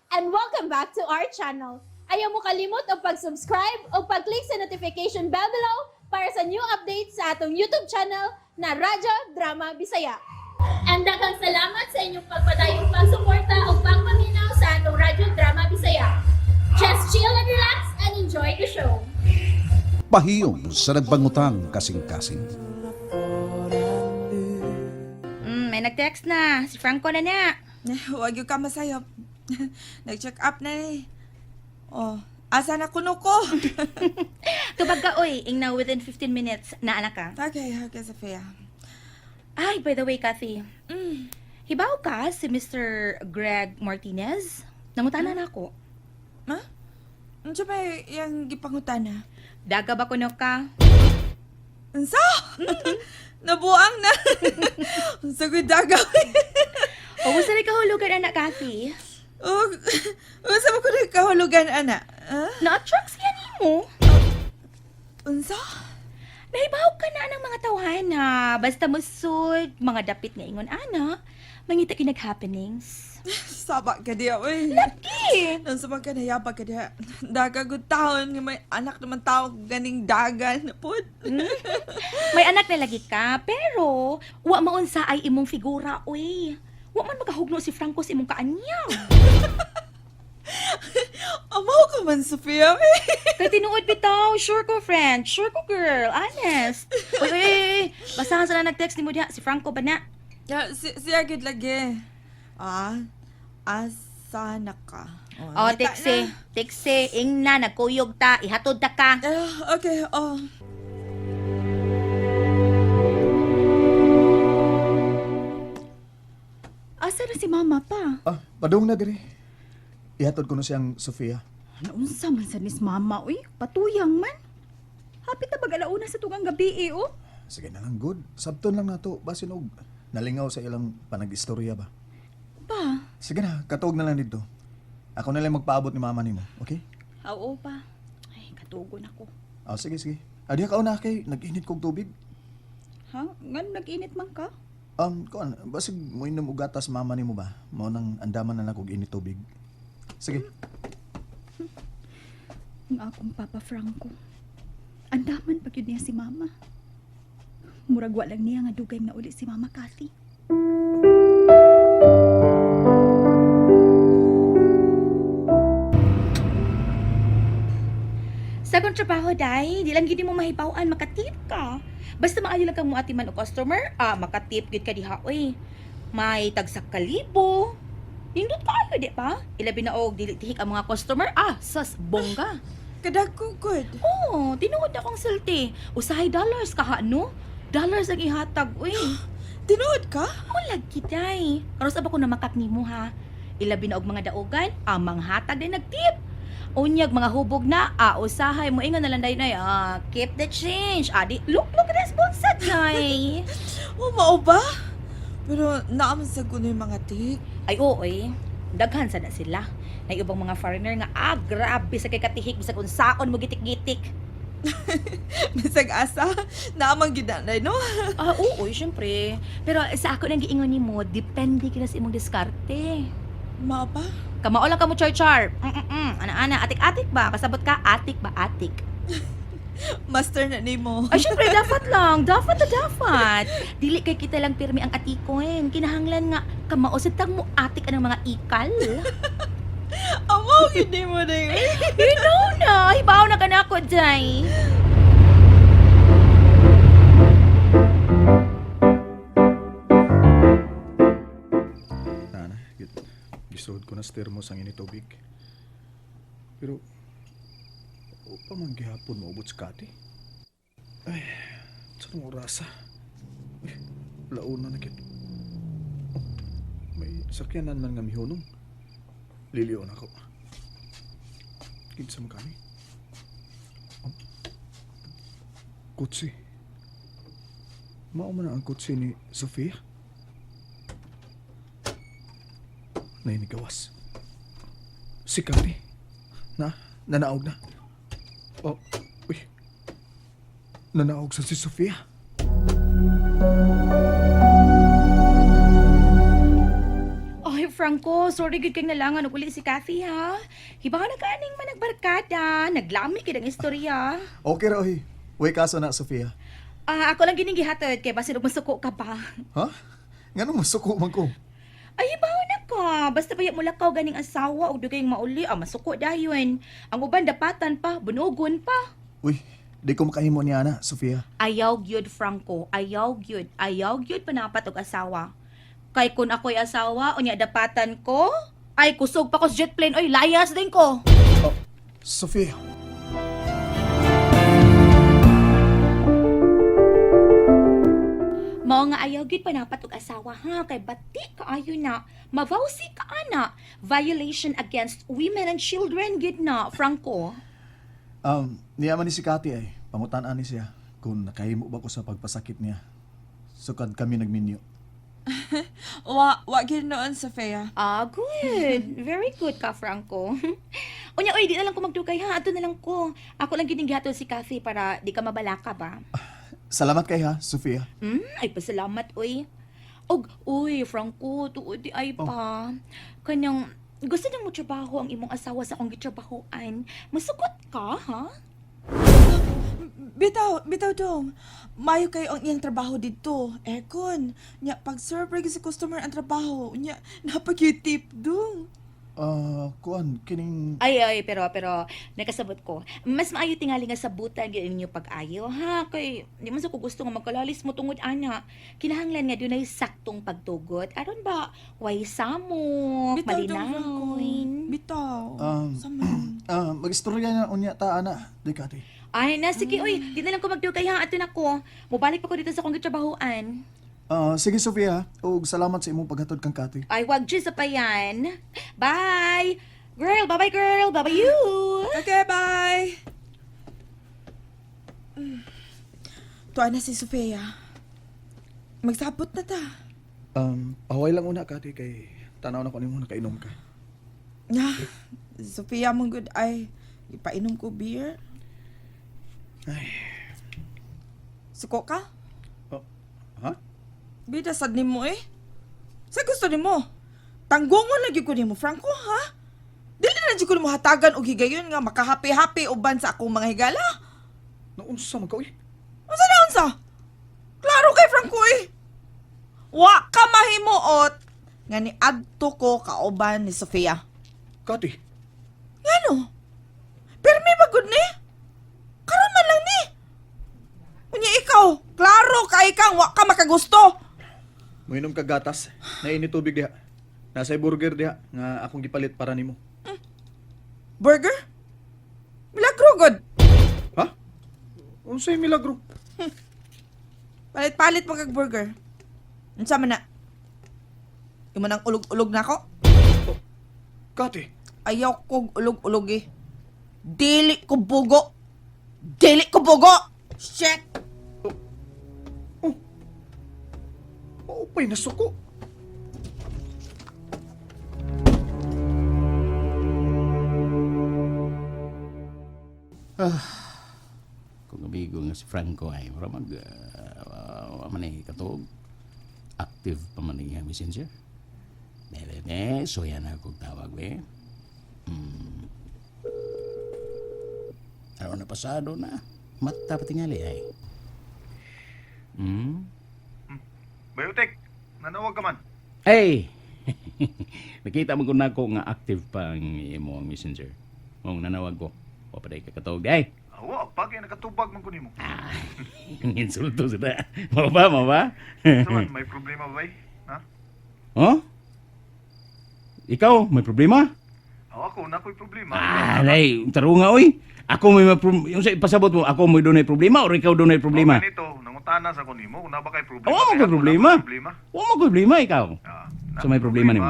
And welcome back to our channel. Ayaw mo kalimot og pag-subscribe o pag-click sa notification bell below para sa new updates sa atong YouTube channel na Radyo Drama Bisaya. And daghang salamat sa inyong pagpadayong pagsuporta o pagpaminaw sa atong Radyo Drama Bisaya. Just chill and relax and enjoy the show. Pahiyom sa nagbangutang kasing-kasing. May nag-text na. Si Franco na na. Huwag yung ka masayop. Nag-check up na eh. Oh, asa na kuno ko? Tubag ka, oy. Ing na within 15 minutes na anak ka. Okay, Sophia. Ay, by the way, Kathy. Hibaw ka si Mr. Greg Martinez? Nangutana na ako. Ha? Ano ba yung gipangutana? Daga ba kuno ka? Unsa? Nabuang na. Unsa ko'y dagaw. O gusto rin kahulugan, anak, Kathy? Oh, unsa ba ko kahulugan, ana? Ha? Na-attract siya nimo. Unsa? Nahibaw ka na ng mga tawhana. Basta musud, mga dapit nga ingon ana, mangita kinag-happenings. Saba ka diya, oy. Laki! Unsa ba ka nayabag ka diya? Daga gud taon nga may anak naman tao ganing dagan na pod. May anak na lagi ka, pero wa maunsa ay imong figura, oy. Wa man makahugno si Franco sa imong kaanyang. Amaw ka man, Sophia. Oy. Kay tinuod bitaw, sure ko friend, sure ko girl, honest. Uy, uy, uy, uy. Basahan sa na nag-text nimo diha, si Franco ba na? Ya, si, siya gid lagi. Ah, asa na ka? Oh, ngita tekse, na. tekse, ingna, nagkuyog ta, ihatod ta ka. Ah, okay, oh. Asa na si mama pa? Ah, padung na diri. Ihatod ko na siyang Sofia. Naunsa man sa nis mama, uy. Patuyang man. Hapit na bag alauna sa tugang gabi eh, oh. Sige na lang, good. Sabton lang nato basin og nalingaw sa ilang panag-istorya ba. Pa? Sige na, katuog na lang dito. Ako na lang magpaabot ni mama nimo, okay? Oo pa. Ay, katugon ako. Ah, sige, sige. Adiya ka una kay nag-init kog tubig. Ha? Ngan nag-init man ka? Kuan, basig moinom og gatas mama nimo ba? Mao nang andaman na lang kog init tubig. Sige. Ang akong Papa Franco. Andaman pag yun niya si mama. Murag wa lang niya nga dugay na uli si Mama Kathy. Sa akong trabaho, day, di lang gid mo mahibaw-an, makatip ka. Basta maayo lang kang muatiman og customer, ah, makatip gid ka diha, oy. May tagsak kalibo. Nindot kaayo, di pa? Ilabi na og dili tihik ang mga customer, ah, sas bongga. Kadako good. Oo, tinuod akong sulti. Usahay dollars ka no? Dollars ang ihatag, uy. Tinuod ka? O lagi, day. Karos ba ko na makak nimo ha? Ilabi na og mga daugan, amang hatag din nagtip. Unyag mga hubog na, ah, usahay mo ingon na lang dayon ay, ah, keep the change. Ah, di, look, look, responsa, day. Oh, mao ba? Pero naaman sa kuno yung mga tik. Ay, oo, eh. Daghan sa na sila. Na ibang mga foreigner nga, ah, grabe sa kay katihik, bisag unsaon mo gitik-gitik. Bisag asa, naaman gid na no? Ah, oo, eh, syempre. Pero sa ako nang giingon nimo, depende kina sa imong diskarte. Mao pa? Kamao lang ka mo char-char. Ana-ana, atik-atik ba? Kasabot ka, atik ba, atik. Master na nimo. Ay, syempre, dapat lang. Dapat na dapat. Dili kay kita lang pirmi ang atikoin. Kinahanglan nga, kamao sa tang mo atik anang mga ikal. Amaw gid nimo day. You know na, hibaw na ka na ako, day. Nana, gisuod ko na sa thermos ang init tubig. Pero, o pa man gihapon maubot sa kati. Ay, sa nung orasa? Ay, launa na kit. Oh, may sakyanan man nga mihunong. Liliyon ako. Kinsa man kani? Oh, kutsi. Mao man na ang kutsi ni Sofia? Nainigawas. Si Kati. Na, nanaog na. Oh, uy. Nanaog sa si Sofia. Ay, Franco, sorry gud kay nalangan og uli si Kathy ha. Hibaw na kaning managbarkada, naglami gid ang istorya. Okay ra oy. Way kaso na, Sofia. Ah, ako lang gining gihatod kay basin og masuko ka pa. Ha? Nganong masuko man ko? Ay, hibaw na ka. Basta baya mo lakaw ganing asawa og dugay mauli, ah, masuko dayon. Ang uban dapatan pa, bunugon pa. Uy, di ko makahimo niya na, Sofia. Ayaw gyud Franco, ayaw gyud, ayaw gyud panapat og asawa. Kay kun ako'y asawa, unya dapatan ko, ay kusog pa ko sa jet plane, oy layas din ko. Oh, Sofia. Mao nga ayaw gyud panapat og asawa ha, kay bati kaayo na, mavawsi ka ana. Violation against women and children gyud na, Franco. Niya man ni si Kati ay, pangutan-an ni siya kung nakahimo ba ko sa pagpasakit niya. Sukad kami nagminyo. Wa gyud noon, Sofia. Ah, good. Very good ka, Franco. Unya, oy, di na lang ko magdugay ha. Ato na lang ko. Ako lang gining gihatod si Kathy para di ka mabalaka ba. Salamat kay ha, Sofia. Ay, pasalamat, oy. Og, uy, Franco, tuod di ay pa. Kanyang, gusto niyang mo trabaho ang imong asawa sa akong gitrabahoan. Masugot ka, ha? Bitaw, bitaw dong. Mayo kayo ang iyang trabaho dito. Aircon. Nya, pag-serve ra gyud sa customer ang trabaho. Nya, napag-tip dong. Ah, kuan kining Ay, ay, pero, nakasabot ko. Mas maayo tingali nga sabutan gyud ninyo pag-ayo, ha? Kay, di man sa ko gusto nga magkalalis mo tungod ana. Kinahanglan nga dunay saktong pagtugot. Aron ba, way samok, Bitaw dong, Franco. malinawin. Bitaw. Sama. Magistorya na unya ta ana, di Kati. Ay, na, sige, uy, di na lang ko magdugay ha. Ato na ko. Mubalik pa ko dito sa akong gitrabahoan. Ah, sige Sofia, ug salamat sa imong paghatod kang Kati. Ay, wag dyan sa payan. Bye! Girl, bye-bye girl! Bye-bye you! Okay, bye! Tuwa na si Sofia. Magsabot na ta. Paway lang una Kati kay tanaw na ko nimo nakainom ka. Nga, Sofia mong good ay ipainom ko beer. Ay. Suko ka? Oh, ha? Bida sad nimo eh. Sa gusto nimo? Tanggungon lagi ko nimo, Franco, ha? Dili na jud ko nimo hatagan og higayon nga makahappy-happy uban sa akong mga higala. Naunsa man ka uy? Unsa na unsa? Klaro kay Franco eh. Wa ka mahimuot nga niadto ko kauban ni Sofia. Kati, Ngano? Pirmi ba gud ni? Karon man lang ni. Unya ikaw, klaro kay kang wa ka makagusto. moinom ka gatas, nainit tubig diha. Nasa burger diha nga akong gipalit para nimo. Burger? Milagro gud. Ha? Unsay milagro? Palit-palit mo kag burger. Unsa man na? Imo nang ulog-ulog na ako? Kati, Ayaw kog ulog-ulog eh. Dili ko bugo. Dili ko bugo. Shit! mao pa'y nasuko. Kung amigo nga si Franco ay mura mag man eh, katuog. Active pa man iyang messenger. Ne, ne, ne, so yan ako tawag be. Araw na pasado na. Mata patingali ay. Biotech, nanawag ka man. Hey! Nakita mo ko na ako nga active pa ang imo ang messenger. Mong nanawag ko. O pa ka katawag di ay. Awa, pag nakatubag man ko nimo. Ah, insulto sila. Mao ba, mao ba? Sa man, may problema ba bay? Ha? Oh? Ikaw, may problema? Awa ako, na ako'y problema. Ah, day, tarunga oy. Ako may yung sa ipasabot mo, ako may dunay problema or ikaw dunay problema? O, ganito, nangutana sa ko nimo kung na ba kay problema. Awa mo Kaya kay ako problema. na ako'y problema. Wa mo ko'y problema ikaw. Ah, na So may ako'y problema nimo.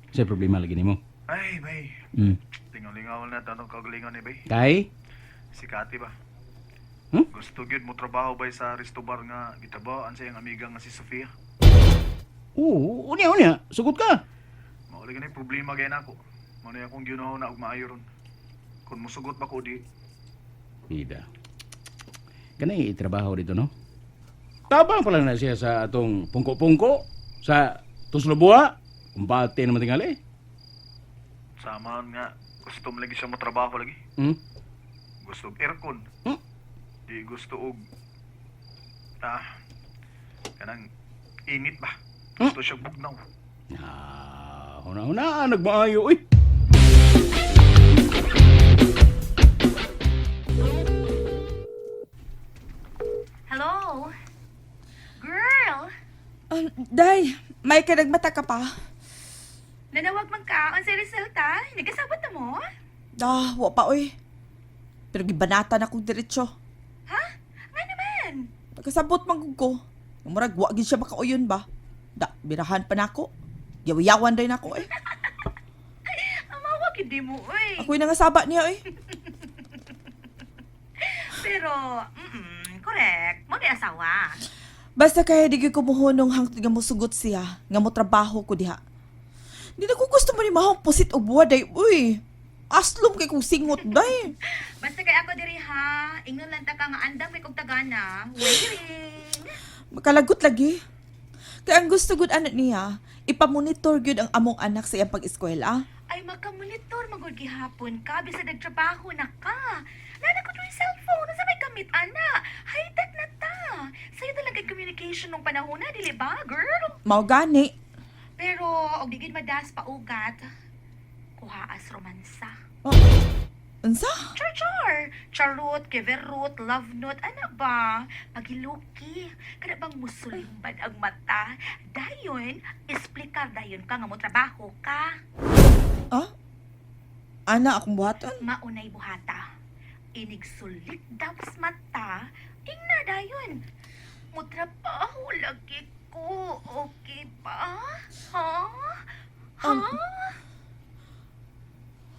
Sa problema lagi nimo. Ay, bay. Tingalingaw na tanong kagalingan ni bay. Kay? Si Kati ba? Hmm? Gusto gyud mo trabaho bay sa resto bar nga gitabaan sa iyang amiga nga si Sofia. Oo, unya unya, sugot ka. Mao lagi na problema gay nako. Mao na akong ginuhaw na og maayo ron. Kung musugot ba ko di, Ida. Kanay itrabaho dito no? Tabang pala na siya sa atong pungko-pungko, sa Tuslobua. Kumbate naman tingali. Sama nga gusto mo lagi siya mo trabaho lagi. Gusto og aircon. Di gusto og kanang init ba. Gusto siya bugnaw. Ah, huna-huna, nagmaayo eh. Hello? Girl, Day, may ka nagmata ka pa. nanawag man ka. Unsay resulta? Nagasabot na mo? Ah, wa pa oy. Pero gibanata na kong diretsyo. Ha? Nga naman. Nagkasabot man gud ko. Murag wa gid siya makauyon ba. Da, birahan pa nako. Yaw-yawan day nako eh. Amawa gid mo oy. Ako'y nangasaba niya eh. Pero, correct. Mo ni asawa. Basta kaya di gyud ko muhunong hangtod nga mosugot siya, nga mo trabaho ko diha. Di na ko gusto mo ni mahong pusit og buwa day, uy. Aslom kay kong singot day. Basta kay ako diri ha. Ingnon lang ta ka nga andam kay kog tagana. Waiting. Makalagot lagi. Kaya ang gusto gud anak niya, ipamonitor gyud ang among anak sa iyang pag-eskwela. Ay makamonitor magud gihapon ka bisag nagtrabaho na ka. Nana ko yung cellphone unsa may gamit ana. High-tech na ta. Sayo talaga communication nung panahon na dili ba, girl? Mao gani. Pero og di gid madas pa ugat. Kuhaas romansa. Oh, unsa? Char char. Charot, keverot, love note, ana ba? Pagiluki, kada bang musulimbad ang mata? Dayon, esplikar dayon ka nga mo trabaho ka. Ah? Ana akong buhaton. Maunay buhata. Inig sulit daw sa mata, ingna dayon. Mutrabaho lagi ko, okay ba? Ha? Ha?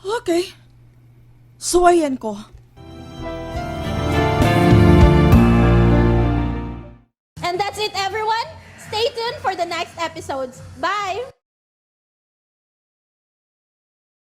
Okay. Suwayan ko. And that's it, everyone. Stay tuned for the next episodes. Bye!